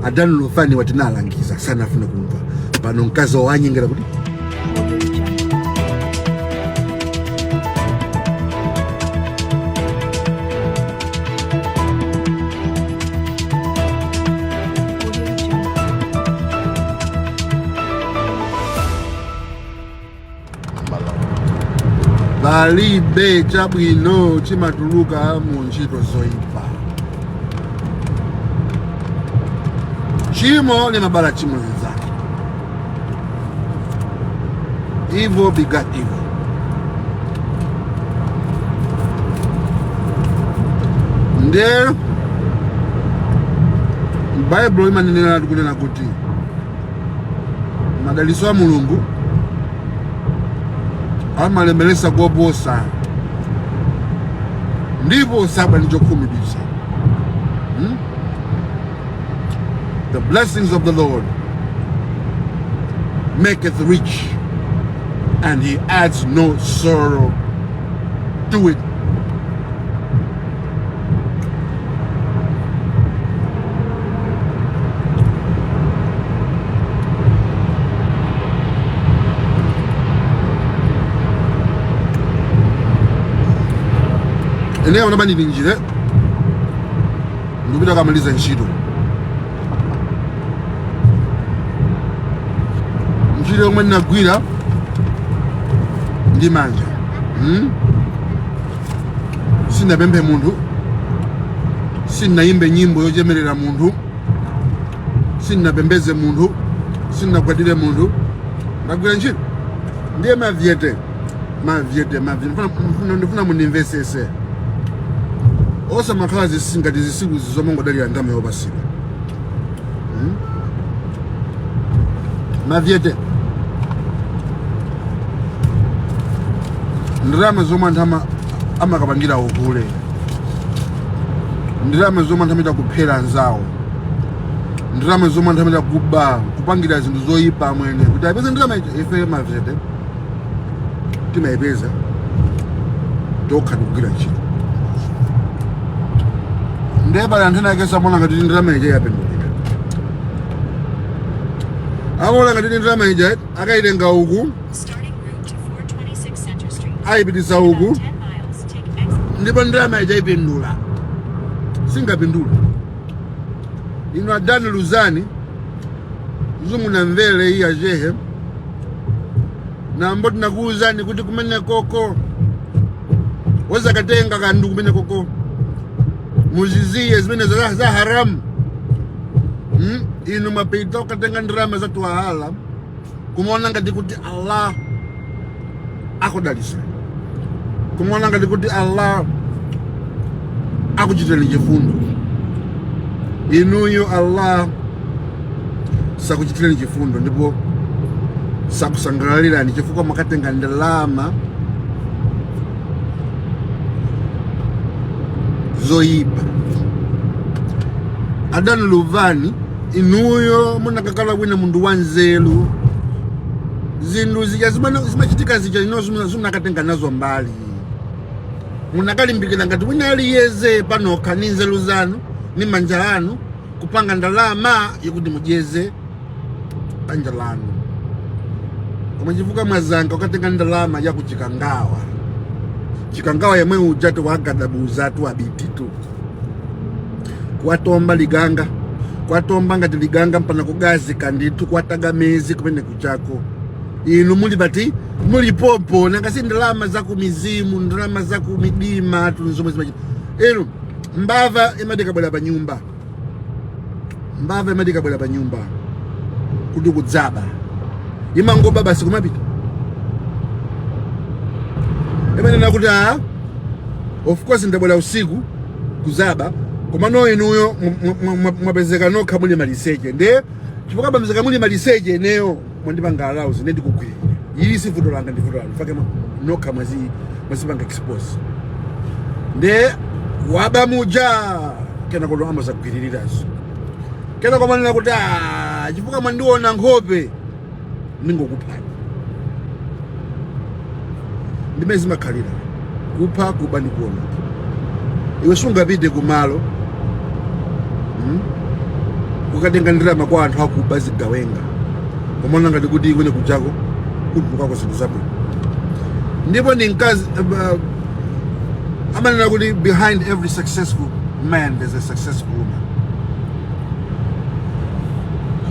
A Dan Luvani watinalangiza sanafune kumva. Pano mkazi wanyengera kuti Audio Jungle. Audio Jungle. Palibe chabwino chimatuluka mu ntchito zoyipa. Tchimo limabala tchimo linzake. Evil begat evil. Nde Baibulo imanenera kunena kuti madalitso a Mulungu amalemeretsa koposa ndipo sabwera ndi chokhumudwitsa. The blessings of the Lord maketh rich, and he adds no sorrow to it. Ineyo ndaba ndili njira ndikupita kamaliza ntchito, ntchito yomwe ndinagwira ndi manja, Sindinapemphe munthu, sindinayimbe nyimbo yochemerera munthu, sindinapembeze munthu, sindinagwadire munthu, ndagwira ntchito. Ndiye mavyete, mavyete, mavyete, ndifuna mundimvesese. Osamakhala ngati zisilu zomangodalira ndalama yopasidwa. Mavyete ndalama zomwe anthu amakapangira uhule, ndalama zomwe anthu amachita kuphera anzawo, ndalama zomwe anthu amachita kuba, kupangira zinthu zoyipa amwene kuti apeze ndalama ija. Ife mavyete timayipeza tokha tikugwira ntchito. Ndiye pali anthu ena ake samaona ngati ndalama ija yapindulira, amaona ngati ndalama ija akayitenga uku Starting route to 426 Center Street. Ayipitisa In uku about 10 miles, take exit. Ndipo ndalama ija ipindula. Singapindula. Inu a Dan Luzani zumunamvere iya jehe nambo tinakuwuzani kuti kumene koko wozakatenga kandu kumene koko muziziye zimene za haramu. Inu mapita ukatenga ndalama za tuwahala kumaona ngati kuti Allah akudalisa, kumaona ngati kuti Allah akuchitirani chifundo. Inuyo Allah sakuchitirani chifundo ndipo sakusangalalirani chifukwa mwakatenga ndalama zoyipa. A Dan Luvani, inuyo munakakala wina mundu wanzeru, zinthu zija zimachitika zija ino zimunakatenga nazo mbali, munakalimbikira ngati wina aliyeze panokha ni nzeru zanu ni manja anu kupanga ndalama yakuti mudyeze banja lanu. Koma chifukwa mwazanga ukatenga ndalama ya kuchikangawa, chikangawa yemwe ujatu wagadabuza tu abititu kuwatomba liganga, kuwatomba ngati liganga mpana kugazika ndithu, kuwataga mezi kumene kuchako. Inu muli pati? Muli popo nangasi ndalama za ku mizimu, ndalama za ku midima tu zomwe zimachita. Inu mbava imati ikabwera pa nyumba, mbava imati ikabwera pa nyumba kuti kudzaba, imangoba basi kumapita. Imanena kuti, "Ah, of course ndabwera usiku kuzaba, koma no inuyo mwapezeka nokha muli maliseche, nde chifukwa pamezeka muli maliseche ineyo mwandipanga arouse, nde ndikugwirira. Ili si vuto langa, ndi vuto lanu fake nokha mwazipanga expose." Nde waba muja kena kono amazagwiririrazo, kena komanena kuti, "Ah, chifukwa mwandiona nkhope ndingokuphani." Ndimene zimakhalira kupha, kuba ndi kuononga. Iwe sungapite kumalo, Kukatenga ndalama kwa anthu akuba, zigawenga, kumaona ngati kuti kwene kujako kutulukako zinthu zabwino. Ndipo ndi mkazi amanena kuti behind every successful man there's a successful woman.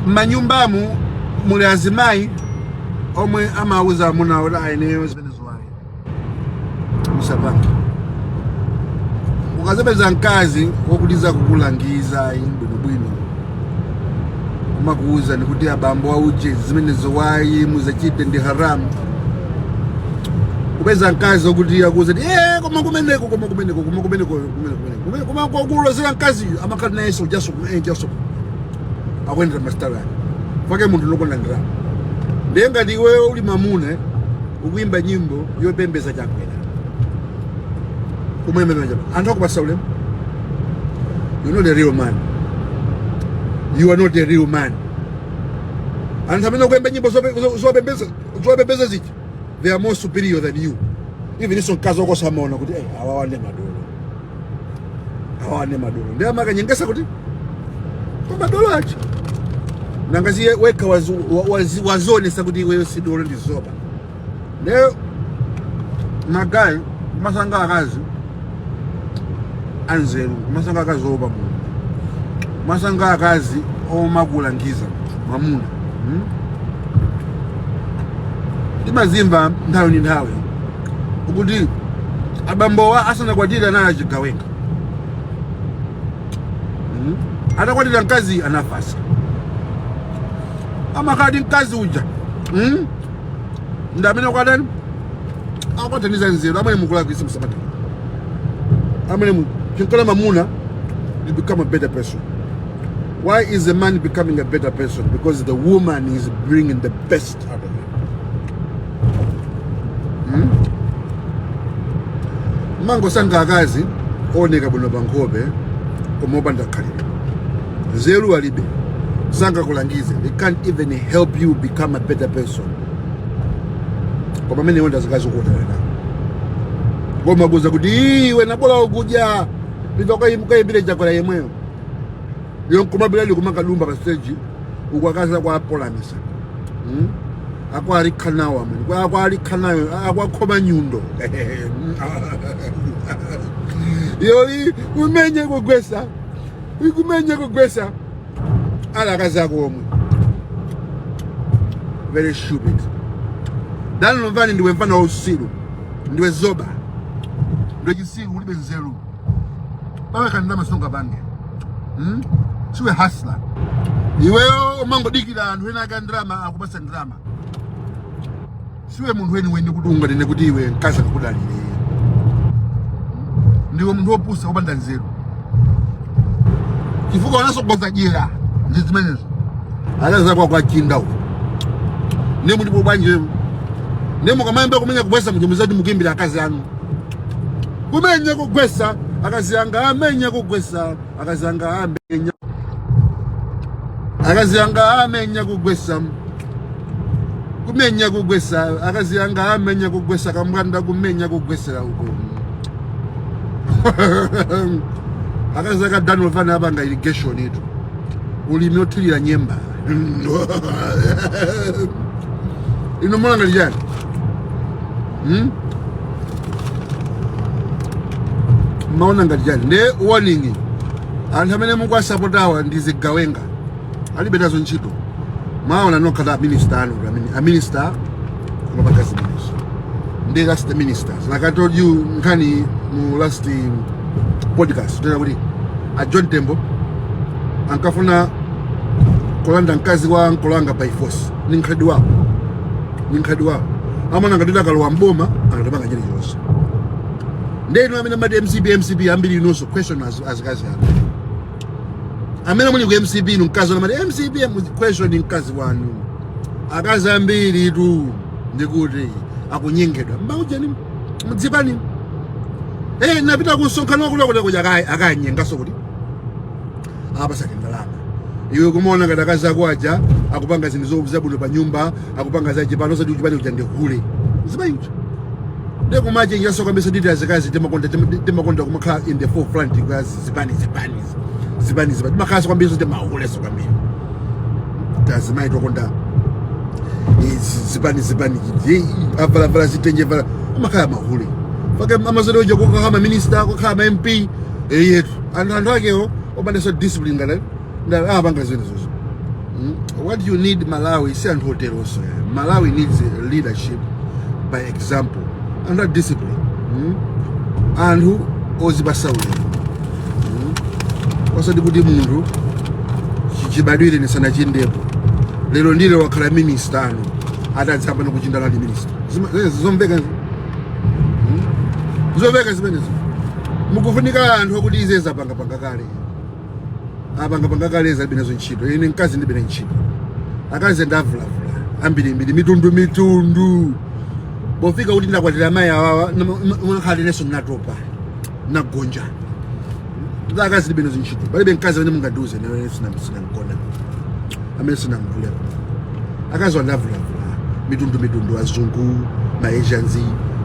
M'manyumbamu muli azimayi omwe amawuza amuna kuti ayeneyo zimenezo ayi, musapange. Ukazapeza mkazi wokuti akukulangiza bwinobwino, umakuuza ndikuti abambo auje zimenezo wayi, muzachite ndi haramu. Kupeza mkazi wokuti akuuza kuti koma kumeneko, koma kumeneko, koma kumeneko, kumeneko, kumeneko, koma kwakulozera mkaziyo amakhala nayenso jaso jaso akuyendera masitala ake fake munthu lokonda ndalama. Ndiye ngati iweyo uli mamuna ukuyimba nyimbo yopembeza Chakwera, kumwembe anthu akupasa ulemu, you're not a real man. You are not a real man. Anthu amene akuyimba nyimbo zopembeza zija, they are more superior than you. Even iso mkazi wako samaona kuti hey, awawa ndi madolo, awawa ndi madolo. Ndi amakanyengesa kuti kwa madolo acho nangaziye wekha wazionesa kuti iweyo si dolo, ndi zoba. Leo magayi kumasanga akazi anzeru, kumasanga akazi opa Mulungu, kumasanga akazi omakulangiza mwamuna, Timazimva nthawi ndi nthawi kuti abambowa asanakwatire anali achigawenga, Atakwatira mkazi anafasa, amakati mkazi uja, Ndi amene kwatani akwataniza nzeru amene mukulakwisa msabata amene chinkala mamuna, you become a better person. Why is a man becoming a better person? Because the woman is bringing the best out of him, Mangosankha akazi ooneka bwino pa nkhope koma opanda khalidwe, nzeru alibe, sangakulangize. They can't even help you become a better person. Koma amene wenda zikazi kuotalera koma kuza kuti iwe nabola ukudya pita ukayimbire Chakwera yemweyo yonkomabirali kumakadumba pa stage uku akazi ako apolamisa, Akwalikha nawo amene akwalikha nayo, akwakhoma nyundo yoli kumenye kugwesa, ikumenye kugwesa ala akazi ako omwe. Very stupid. Dan Luvani, ndiwe mfana wa usiru, ndiwe zoba, ndiwe chisiru, ulibe nzeru. Baba kandama songa bange, Siwe hustler iweyo, umangodikira anthu ena aka ndrama akupasa ndrama. Siwe munthu weniweni kuti unganene kuti iwe mkazi akakudalire. Ndiwe munthu wopusa, wopanda nzeru, chifukwa unasogoza dyera ndi zimenezo. Akazi ako akwachinda uko ne mulipo bwanji ne mukamayamba kumenya kugwesa mujomuzati mukuimbira akazi anu kumenya kugwesa, akazi anga amenya kugwesa, akazi anga amenya, akazi anga amenya kugwesa, kumenya kugwesa, akazi anga amenya kugwesa kambwanda kumenya kugwesera uko. Akazi aka Dan Luvani apanga irrigation itu, ulimi othirira nyemba. Ino mulanga lijani, Maona ngati chani? Nde warning, anthu amene mukuwasapotawa ndi zigawenga, alibe nazo ntchito. Maona nokha ta minister anu, a minister amapanga zimenezo. Nde that's the ministers. Like I told you nkhani mu last podcast tena kuti a John Tembo ankafuna kulanda mkazi wa nkulanga by force. Ni mkhalidwe wawo, ni mkhalidwe wawo. Amana ngati akalowa mboma angatapanga chilichonse. Nde inu amene amati MCP, MCP, ambiri inonso question azikazi anu amene muli ku MCP. Inu mkazi wanu amati MCP, question mkazi wanu. Akazi ambiri tu ndikuti akunyengedwa mbaujeni mudzipani. Napita ku msonkhano wakuti kuti kuja akanyengaso kuti apasati ndalama. Iwe kumaona ngati akazi ako aja akupanga zinthu zabwino pa nyumba, akupanga za chipano, osati chipani kuja ndihule zibayucha. Ndiye kumachenjaso kabisa diti azikazi timakonda kumakhala in the forefront kwa zipani zipani. Zipani zipani timakhalanso kwambiri zoti mahuleso kwambiri, tazimayi tokonda zipani zipani, avalavala zitenje vala, amakhala mahule fake amazoti kokakhala maminista, kokhala ma MP yetu, anthu akewo opandanso discipline ngati amapanga zimenezozo. What you need, Malawi, si anthu oteronso ya. Malawi needs leadership by example, anthu a discipline, Anthu ozipasa ulemu, Osati kuti munthu chibadwire nisanachindepo, lero ndile wakhala minista, ano atadzamba nokuchinda nali minista. Zomveka izo? Zomveka zimenezo? Mukufunika anthu akuti ize zapangapanga kale, apangapanga kale, zalibe nazo ntchito. Ine mkazi ndibe ntchito, akazi ndavulavula ambirimbiri, mitundu mitundu. Pofika kuti ndakwatira amayi awawa, unakhala inenso ndinatopa, nagonja. Akazi ndibe nazo ntchito. Palibe mkazi amene mungandiuze ine sinamgona, amene sinamgulepo. Akazi wandavulavula mitundu mitundu, azungu, maAsians,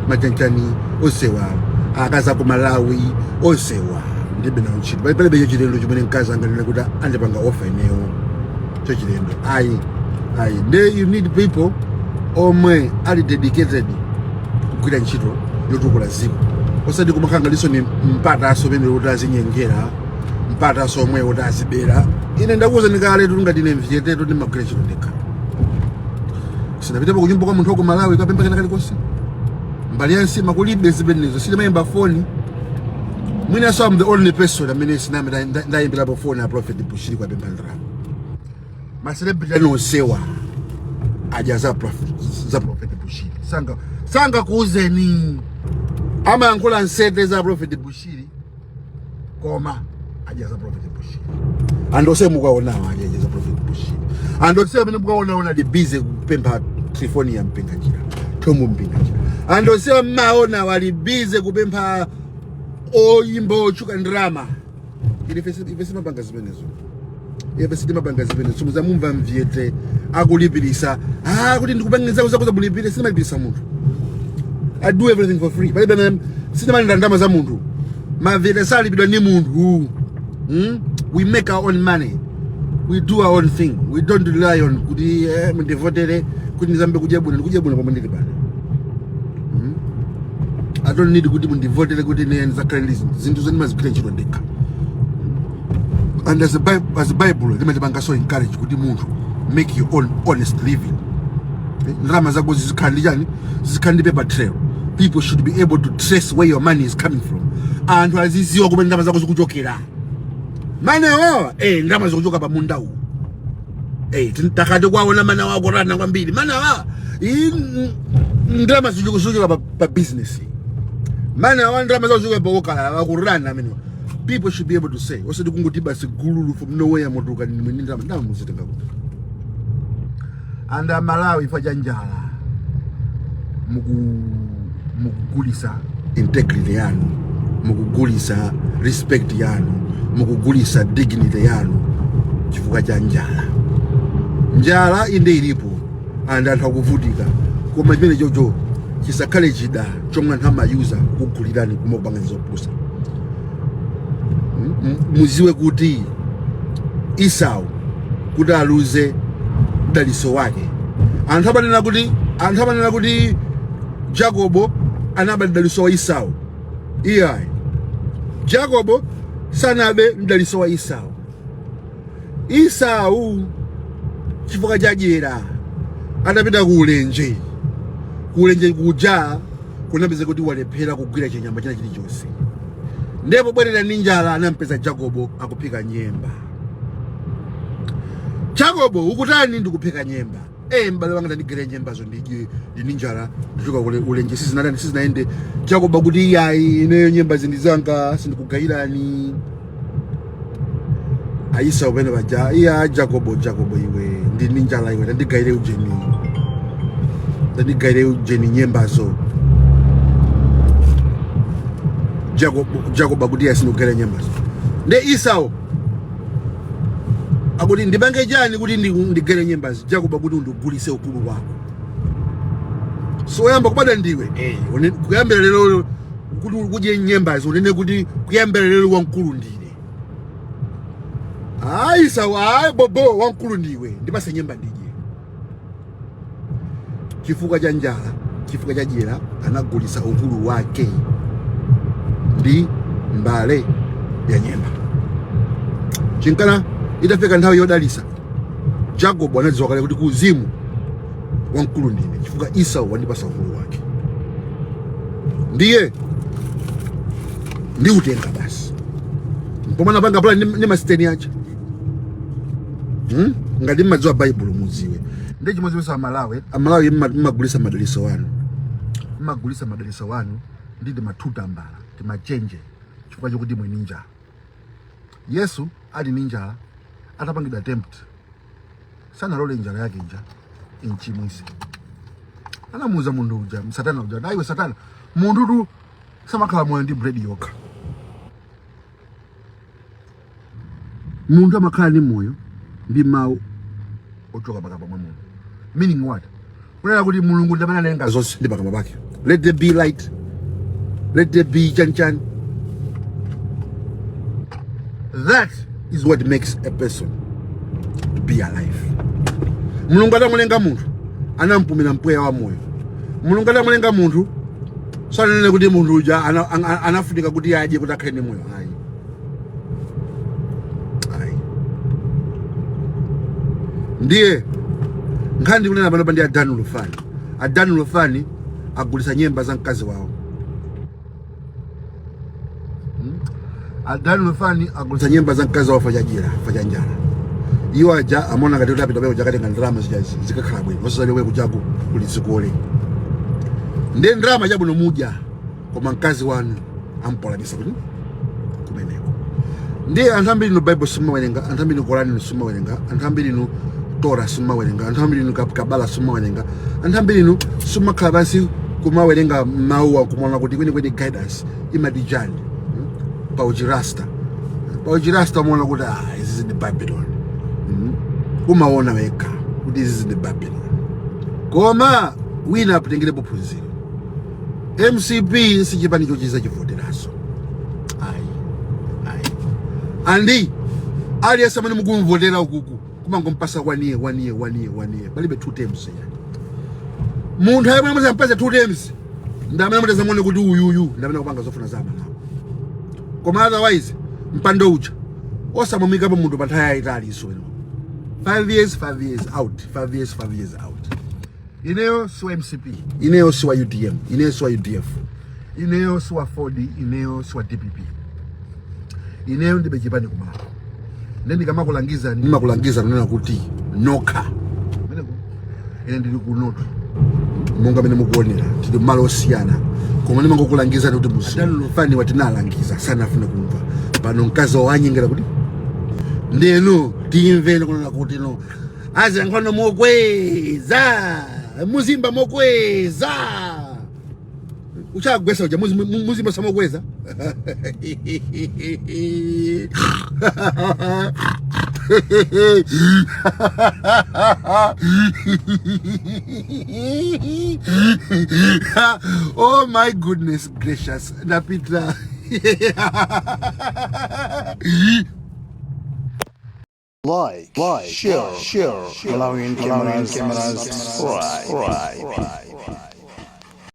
machanchani onsewa, akazi aku Malawi onsewa ndibe nawo ntchito. Palibe chachilendo chimene mkazi anganene kuti andipanga offer ineyo, chachilendo, ayi, ayi. Nde you need people omwe ali dedicated kugwira ntchito yotukula dziko, osati kumakhala ngatinso ni mpataso pene kuti azinyengera, mpataso omwe kuti azibera. Ine ndakuwuzani kale tu, ngati ine mvyetetu ndimagwira ntchito ndekha, sinapitepo kunyumba kwa munthu wa ku Malawi kapemba kena kalikonse, mbali ya nsima kulibe zimenezo. Silimayimba foni. Mwinaso I'm the only person amene siname ndayimbirapo foni a Prophet Bushiri kwapempha ndalama. Macelebrity anonsewa aja za Prophet Bushiri sanga kuuzeni, amayankhula nsete za Prophet Bushiri, koma aja za Prophet Bushiri. Anthu onse mukaonawo aja za Prophet Bushiri. Anthu onse amene mukaonaona ali busy kupempha Trifonia Mpinganjira, Tomu Mpinganjira. Anthu onse mmaona wali busy kupempha oyimba otchuka ndrama. Ife simapanga zimenezo, ife sitimapanga zimenezo. Simuzamumva mvyete akulipirisa, ah, kuti ndikupanga zako zako zabulipire. Simalipirisa munthu. I do everything for free. Palibe sitimalanda ndalama za munthu. Mavyete salipidwa ni munthu, We make our own money, we do our own thing. We don't rely on kuti mundivotere kuti ndizambe kudya bwino. Ndikudya bwino pomwe ndili pano. I don't need kuti mundivotere kuti ine ndizakhale ndi zinthu. Zinthu zondimazigwira ntchito ndekha. And as a Bible limatipanga so encourage kuti munthu make your own honest living. Ndalama zako zizikhala ndi chani? Zizikhala ndi paper trail. People should be able to trace where your money is coming from. Anthu aziziwa kumene ndalama zako zikuchokera. Manewo ndalama zikuchoka pa munda uwu. Takati kwaona mana wako rana kwambiri mana wa ndalama zikuchoka pa business, mana wa ndalama zikuchoka pa okala wakurana amene people should be able to say, osati kungoti basi gululu from nowhere motuka ni mwini ndalama. Ndalama muzitenga kuti? And Amalawi, ifa cha njala, mukugulisa integrity yanu, mukugulisa respect yanu, mukugulisa dignity yanu chifukwa cha njala. Njala inde ilipo and anthu akuvutika, koma chimene chocho chisakhale chida chomwe anthu amayuza kukugulirani, kumapanga zopusa. Muziwe kuti Esau kuti aluze mdaliso wake, anthu amanena kuti Jacobo anaba mdaliso wa Esau. Iyayi, Jacobo sanabe mdaliso wa Esau. Esau chifukwa chadyera atapita ku ulenje, ku ulenje kuja kunapeza kuti walephera kugwira chinyama china chilichonse, ndipo bwerera ndi njala anampeza Jacobo akuphika nyemba. "Jacobo, ukutani?" "Ndikuphika nyemba." "M'bale wanga, ndandigere nyembazo ndidye, ndini njala, ndichoka kule ulenje, sizinatani, sizinaende." Jacobo akuti, "Iyayi, ineyo nyemba zindizanga, sindikugayirani." Aisa upene paja, "Iya Jacobo, Jacobo iwe, ndini njala iwe, ndandigayire ujeni, ndandigayire ujeni nyembazo." Jacob akuti, "Iya, sindikugayira nyembazo." Nde Esau akuti, "Ndipange chani kuti ndigayire nyembazi?" Jacob akuti, "Undigulise ukulu wako, soyamba kubada ndiwe. Kuyambira lero kuti kudye nyembazi, unene kuti kuyambira lero wamkulu ndine." Ayi Esau, ayi bobo, wamkulu ndiwe, ndipase nyemba ndidye. Chifukwa cha njala, chifukwa cha dyera, anagulisa ukulu wake ndi mbale ya nyemba. Chinkana itafika nthawi yodalisa, Jacob anadziwa kale kuti kuuzimu wamkulu ndine, chifukwa Esau wandipasa ukulu wake, ndiye ndiutenga basi. Mpomwe anapanga plan ndi masiteni aja. Ngati mmadziwa Baibulo mudziwe. Ndi chimodzimodzi Amalawi. Amalawi mmagulisa madaliso wanu, mmagulisa madaliso wanu ndi timathuta mbala timachenje, chifukwa chokuti muli ndi njala. Yesu ali ndi njala, atapangidwa tempt, sanalole njala yake ija imchimwise. Anamuuza munthu uja, Satana uja, aiwe Satana, munthu tu samakhala moyo ndi bread yokha, munthu amakhala ndi moyo ndi mawu ochoka pakamwa mwa Mulungu. Meaning what? Kunena kuti Mulungu ndi amene analenga zonse ndi pakamwa pake. Let there be light, let there be chanchan. That is what makes a person to be alive. Mulungu atamulenga munthu, anampumira mpweya wa moyo. Mulungu atamulenga munthu, sananene kuti munthu uja anafunika kuti adye kuti akhale ndi moyo. Ayi, ayi. Ndiye nkhani ndikunena panopa ndi a Dan Lufani. A Dan Lufani agulisa nyemba za mkazi wawo. A Dan Lufani agulisa nyemba za mkazi wawo fachadyera, fachanjala. Iwo aja amaona ngati kuti apita kuja akatenga ndalama zija zikakhala bwino, osazaliwe kujaku kuli zikole. Ndiye ndalama chabwino mudya, koma mkazi wanu ampolamisa kuti kumeneko. Ndiye anthu ambiri inu Bible simumawerenga, anthu ambiri inu Korani simumawerenga, anthu ambiri inu Torah simumawerenga, anthu ambiri inu Kabala simumawerenga, anthu ambiri inu simumakhala pansi kumawerenga mawuwa kumaona kuti kwenikweni guidance imati chani. Pa uchirasta, pa uchirasta umaona kuti ah, izi ndi Babylon. Umaona wekha kuti izi ndi Babylon. Koma wina atengerepo phunziro. MCP si chipani chochiza chivoteraso, ayi, ayi. Andi aliyense amene mukumvotera ukuku kumangompasa one year, one year, one year, one year, palibe two terms ya munthu amene muzampasa two terms ndi amene mutazamuone kuti uyuyu ndi amene akupanga zofuna za Amalawi. Koma otherwise mpando uja osamumikapo munthu pa nthawi yayitali iso ino 5 years, 5 years out, 5 years, 5 years out. Ineyo si wa MCP, ineyo si wa UTM, ineyo si wa UDF, ineyo si wa Ford, ineyo si wa DPP, ineyo ndibe chipani kumalo. Nde ndikamakulangiza, ndimakulangiza kunena kuti nokha ine ndili kunotu monga mene mukuonera, tili malo osiyana, koma ndimangokulangiza kuti muzi A Dan Lufani watinalangiza sanafune kumva. Pano mkazi wanyengera kuti ndenu timveni kunena kuti no aziyankhulano mokweza, muzimba mokweza, uchagwesa uja muzimba samokweza. Oh my goodness gracious, ndapita. Like, share, Malawian cameras, subscribe.